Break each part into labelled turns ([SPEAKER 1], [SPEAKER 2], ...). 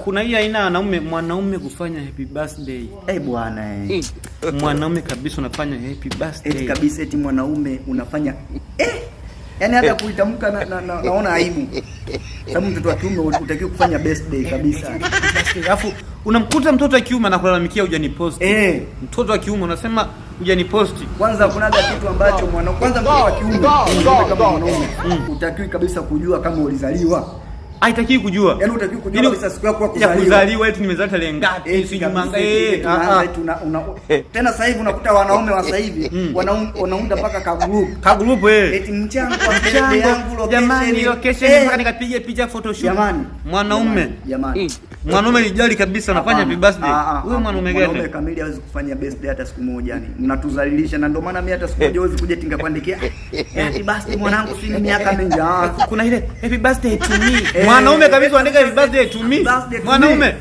[SPEAKER 1] Kuna hii aina ya wanaume, mwanaume kufanya happy birthday.
[SPEAKER 2] Eh, bwana eh.
[SPEAKER 1] Mwanaume kabisa unafanya happy birthday.
[SPEAKER 2] Eti kabisa, eti mwanaume unafanya yaani hata kuitamka naona aibu. Sababu mtoto wa kiume hutakiwi kufanya birthday kabisa.
[SPEAKER 1] Alafu unamkuta mtoto wa kiume anakulalamikia hujaniposti. Mtoto wa kiume unasema hujaniposti.
[SPEAKER 2] Kwanza kunaga kitu ambacho kwanza mtoto wa kiume, mwanaume kama mwanaume hutakiwi kabisa kujua kama ulizaliwa.
[SPEAKER 1] Haitakiwi kujua.
[SPEAKER 2] Yaani hutakiwi kujua
[SPEAKER 1] Yaani
[SPEAKER 2] kabisa siku yako ya
[SPEAKER 1] ya
[SPEAKER 2] kuzaliwa.
[SPEAKER 1] kuzaliwa, eti nimezaliwa tarehe ngapi,
[SPEAKER 2] Eti
[SPEAKER 1] sijui
[SPEAKER 2] kabisa,
[SPEAKER 1] manga
[SPEAKER 2] eti tunaanza, eti tena sasa hivi unakuta wanaume wa sasa hivi wanaunda mpaka ka group.
[SPEAKER 1] Ka group eh.
[SPEAKER 2] Eti mchango wa birthday yangu, location.
[SPEAKER 1] Jamani, location mpaka nikapiga picha photoshoot.
[SPEAKER 2] Jamani.
[SPEAKER 1] Mwanaume.
[SPEAKER 2] Jamani.
[SPEAKER 1] Mwanaume lijali kabisa anafanya happy birthday.
[SPEAKER 2] Ah, ah,
[SPEAKER 1] Huyo
[SPEAKER 2] ah,
[SPEAKER 1] mwanaume
[SPEAKER 2] mwanaume
[SPEAKER 1] gani?
[SPEAKER 2] kamili hawezi kufanya birthday hata siku moja yani. Mnatuzalilisha na ndio maana mimi hata siku moja huwezi kuja tinga kuandikia happy birthday mwanangu, si miaka mingi. Ah.
[SPEAKER 1] Kuna ile happy birthday to me. Mwanaume kabisa andika happy birthday to me.
[SPEAKER 2] Birthday to
[SPEAKER 1] Mwanaume.
[SPEAKER 2] me.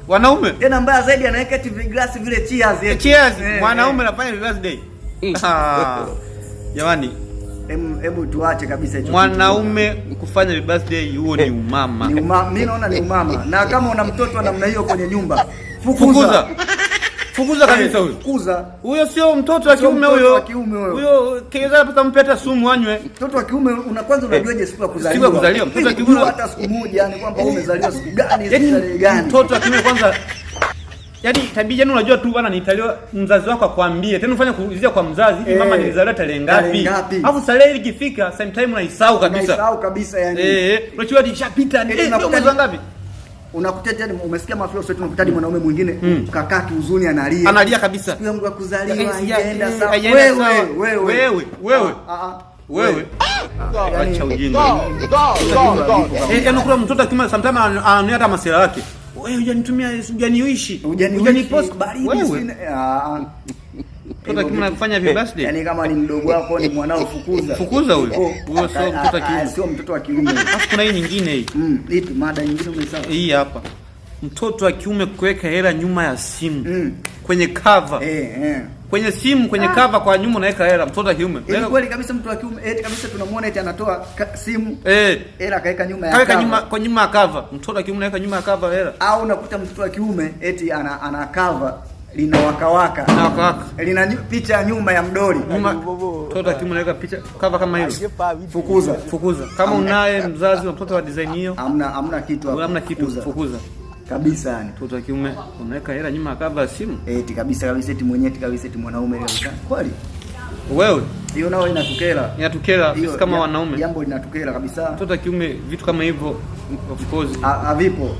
[SPEAKER 1] Wanaume.
[SPEAKER 2] Tena mbaya zaidi anaweka eti viglasi vile cheers eti.
[SPEAKER 1] Cheers. Mwanaume anafanya happy birthday. Ah. Jamani,
[SPEAKER 2] Hebu tuache kabisa hicho.
[SPEAKER 1] Mwanaume kufanya happy birthday huo ni umama.
[SPEAKER 2] Ni umama, mimi naona ni umama. Na kama una mtoto wa namna hiyo kwenye nyumba, fukuza.
[SPEAKER 1] Fukuza. Fukuza kabisa huyo.
[SPEAKER 2] Fukuza.
[SPEAKER 1] Huyo sio mtoto wa
[SPEAKER 2] Sio
[SPEAKER 1] kiume
[SPEAKER 2] mtoto
[SPEAKER 1] huyo.
[SPEAKER 2] wa kiume huyo.
[SPEAKER 1] Huyo kiweza hata mpe hata sumu anywe.
[SPEAKER 2] Mtoto wa kiume una kwanza unajuaje siku ya kuzaliwa?
[SPEAKER 1] Siku ya kuzaliwa, mtoto wa kiume
[SPEAKER 2] Unajua hata siku moja yani kwamba wewe umezaliwa siku gani,
[SPEAKER 1] Yaani
[SPEAKER 2] tarehe gani?
[SPEAKER 1] mtoto wa kiume kwanza, yaani tabia, yani unajua tu bwana nitaliwa, mzazi wako akwambie. Tena ufanye kuulizia kwa mzazi, hivi mama nilizaliwa tarehe ngapi?
[SPEAKER 2] Tarehe ngapi?
[SPEAKER 1] Alafu tarehe ikifika same time unaisahau kabisa.
[SPEAKER 2] Unaisahau kabisa yani.
[SPEAKER 1] Unachua ishapita.
[SPEAKER 2] Eti
[SPEAKER 1] Ndio mwezi wa ngapi?
[SPEAKER 2] Unakuta tena umesikia mafia sote, unakuta hadi mwanaume mwingine kakaa kihuzuni analia.
[SPEAKER 1] Analia kabisa.
[SPEAKER 2] Siku yangu ya kuzaliwa haijaenda sawa.
[SPEAKER 1] Haijaenda
[SPEAKER 2] Wewe,
[SPEAKER 1] sawa.
[SPEAKER 2] wewe.
[SPEAKER 1] Wewe, wewe.
[SPEAKER 2] Ah, ah.
[SPEAKER 1] Wewe.
[SPEAKER 2] Yaani,
[SPEAKER 1] Acha ujinga. Yaani kuna mtoto akima sometimes ananuia hata masela yake. Wewe hujanitumia, hujaniishi.
[SPEAKER 2] Hujaniwishi,
[SPEAKER 1] Hujanipost.
[SPEAKER 2] baridi
[SPEAKER 1] Wewe.
[SPEAKER 2] sina. Ah, ah.
[SPEAKER 1] Mtoto akima anafanya happy birthday.
[SPEAKER 2] Yaani kama ni mdogo wako ni mwanao, fukuza.
[SPEAKER 1] Fukuza huyo.
[SPEAKER 2] Oh,
[SPEAKER 1] Huyo sio mtoto wa kiume.
[SPEAKER 2] Sio mtoto wa kiume.
[SPEAKER 1] Alafu kuna hii nyingine hii.
[SPEAKER 2] Ipi mada nyingine umesahau?
[SPEAKER 1] Hii hapa. Mtoto wa kiume kuweka hela nyuma ya simu. Kwenye cover. Kwenye simu, kwenye cover kwa nyuma unaweka hela mtoto wa kiume.
[SPEAKER 2] Hivi kweli kabisa mtu wa kiume eti kabisa tunamuona eti anatoa simu hela akaweka nyuma ya
[SPEAKER 1] Kaweka
[SPEAKER 2] cover.
[SPEAKER 1] nyuma, kwa nyuma ya cover. Mtoto wa kiume anaweka nyuma ya cover hela.
[SPEAKER 2] Au unakuta mtoto wa kiume eti ana cover lina wakawaka.
[SPEAKER 1] Na wakawaka.
[SPEAKER 2] Lina picha ya nyuma ya mdoli.
[SPEAKER 1] Nyuma mtoto wa kiume anaweka picha cover kama hiyo.
[SPEAKER 2] Fukuza.
[SPEAKER 1] Fukuza. Kama unaye mzazi wa mtoto wa design hiyo,
[SPEAKER 2] Hamna kitu hapo.
[SPEAKER 1] hamna kitu,
[SPEAKER 2] Fukuza.
[SPEAKER 1] fukuza.
[SPEAKER 2] Kabisa yani.
[SPEAKER 1] Mtoto wa kiume unaweka hela nyuma ya cover ya simu.
[SPEAKER 2] Eti kabisa kabisa eti mwenyewe eti kabisa eti mwanaume kabisa. Kweli?
[SPEAKER 1] Wewe
[SPEAKER 2] Hiyo nao inatukera.
[SPEAKER 1] inatukera
[SPEAKER 2] Hiyo
[SPEAKER 1] sisi kama wanaume.
[SPEAKER 2] Jambo linatukera kabisa.
[SPEAKER 1] Mtoto wa kiume vitu kama hivyo of course
[SPEAKER 2] Havipo.